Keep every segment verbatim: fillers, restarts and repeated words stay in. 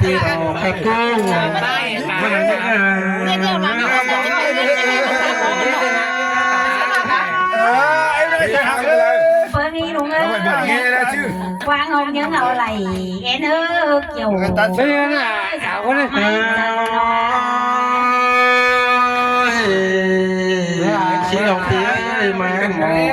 Ti bảo khát cưng. Mă nẳng, ơ, Bơ ni đúng không? Quang Hồng những hậu lầy én ước kiểu. Thế nên là ảo con đấy. Ôi, xin lòng tí ấy mà em mong.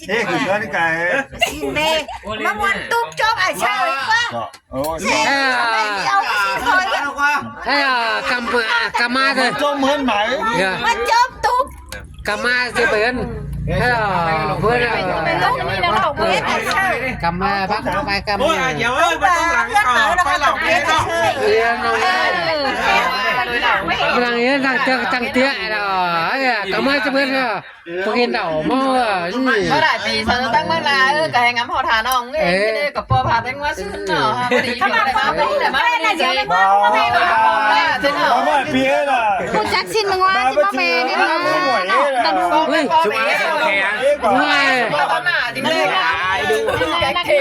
ꞌnị ꞌsịn. ꞌNị ꞌcọ ꞌchớ ꞌnị cai. ꞌSịn ꞌnị. ꞌMá ꞌmuôn túp chốp ải ꞌchớ ꞌquá. Ôi. Thế à, thế à, căm, à, căm ma thôi. Chốp mướn mải. Dạ. ꞌMá chốp túp. Căm ma chứ bớn. Thế à, bớn à. Túp đi đâu đâu, bớn ải ꞌchớ. Căm ma, bác không phải căm. Ôi, à, dẻo ơi, bác không lắng cỏ, phải lỏng đi cỏ. Yên lòng. Bác lắng yên, lắng chắc, chắc tiết rồi. Ấy à, căm ma chứ bớn à. Pô khen đỏ mô à, ꞌnị. Báu đảy pi sau ꞌtáng ꞌmướng ꞌla, ơ, ꞌcọ hảư ngắm hảư thả ꞌnọng ꞌnị, ꞌnị ꞌcọ ꞌpo pha ꞌtáng ꞌmá ꞌsứ ꞌnọ, hảư báu đi, hảư báu đi, hảư báu đi. Hảư báu đi. Hảư chắc ꞌsịn ꞌmướng ꞌquá, ꞌchí báu pê ꞌnị ꞌnọ. Ui. Báu pê. Ui. Báu pê. Báu pê. Báu pê. Báu pê.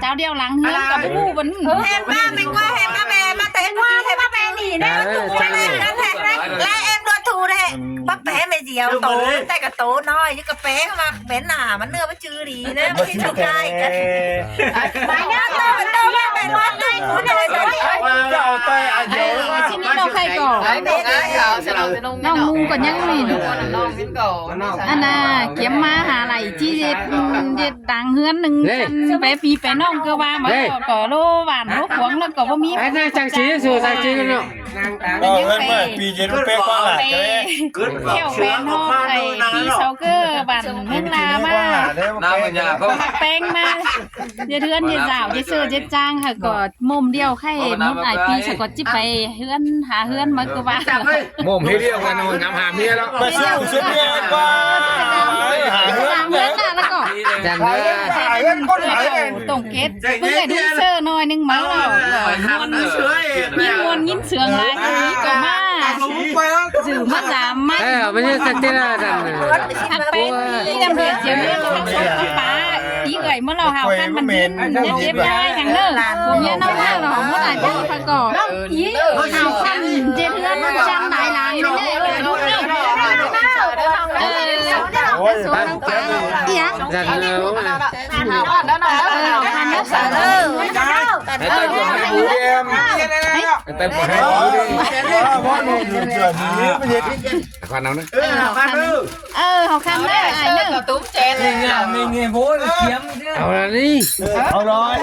Cháo điêu lắng hương cả bú bún. Hên ꞌmá, ꞌmí ꞌquá, hên ꞌmá ꞌme, ꞌmá té ꞌquá, hên ꞌmá ꞌme nỉ ꞌnị, ꞌmá tủ ꞌquá ꞌnị, ꞌnị, ꞌlẹ ꞌlẹ em đua thù ꞌnị. Báp pé ꞌme dẻo tô, té ꞌcọ tô ꞌnọi, ꞌchí ꞌcọ pé ꞌmá, ꞌmen nả, ꞌmắn ꞌnưa ꞌmá chứ đi ꞌnị, ꞌmá chứ đi cai. Mai ꞌnhá tô, tô ꞌmá ꞌme ꞌmá tủ ꞌnọi, tô đi. Chào tay à dẻo. Ê, ꞌsịn ꞌnị ꞌnọng khay ꞌcọ. ꞌNọng ꞌnung ꞌcọ ꞌnhắng ꞌnị. ꞌNọng ꞌnung ꞌcọ. Ăn à, kiêm ꞌmá hả đảy ꞌchí ꞌdệt, ꞌdệt đang ꞌhướn ꞌnưng. Lê. Chăn pé pi pé ꞌnọng ꞌcọ ꞌva ꞌmá. Lê. ꞌCọ ꞌlô bản ꞌlô khuống ꞌnọng ꞌcọ báu ꞌmí. Ê, ꞌnị chắng ꞌchí, su chắng ꞌchí ꞌnọng. Ơ, ꞌhướn ꞌmá pi ꞌdệt ꞌlô pé ꞌquá lả. Pé. Khéo pé ꞌnọng ải pi sau ꞌcọ bản ꞌmướng ꞌla ꞌmá. Peng ꞌmá. ꞌDệt ꞌhướn ꞌdệt dảo ꞌdệt ꞌsớ ꞌdệt ꞌchang hả ꞌcọ ꞌmôm điêu khay ꞌmướng ải pi sau ꞌcọ ꞌchí pay ꞌhướn hả ꞌhướn ꞌmá ꞌcọ ꞌva. ꞌMôm ꞌhế điêu ꞌnị ꞌnọng ngắm hả ꞌmía ꞌlẹo. Ôi, hả ꞌhướn. Hả ꞌhướn ꞌnị ꞌcọ. Dăn ꞌnị. Tổng kết. ꞌPứng ꞌcọ đi ꞌsớ ꞌnọi ꞌnưng ꞌmá ꞌlẹo. ꞌMí ꞌmuôn ꞌnghín sương lai ꞌmí ꞌcọ ꞌmá. Dú ꞌmá dám ꞌmá. Ê, ꞌmá ꞌnị sắp tít ꞌnị dăn. Hăn pên ꞌmí đăm ꞌviạk chiếm ꞌmí ꞌcọ hăn sốm ꞌcọ pá. Ý ꞌcọ ꞌmá ꞌlẹo hảư khăn mẳn ꞌdịn. ꞌNhá chếp ꞌnhá hăn ꞌnớ. ꞋPứng ꞌnhá ꞌnọng ꞌlẹo ꞌmá ꞌlẹo ꞌchí pha ꞌcọ. Hảư khăn ꞌdệt ꞌhướn ꞌchăng đảy lăng ꞌnị. Ôi, số ꞌnọng pá. Ý à? Dăn ꞌnị. Ơ, hảư khăn ꞌnớ sáo. Ơ. Hãy tay của hai bố đi em. Hãy tay của hai bố đi. Khoan nào nữa. Ơ, hảư khăn ꞌnớ, ai ꞌnớ. Mình, à, mình bố là kiếm chứ. Au đón đi. Au đón.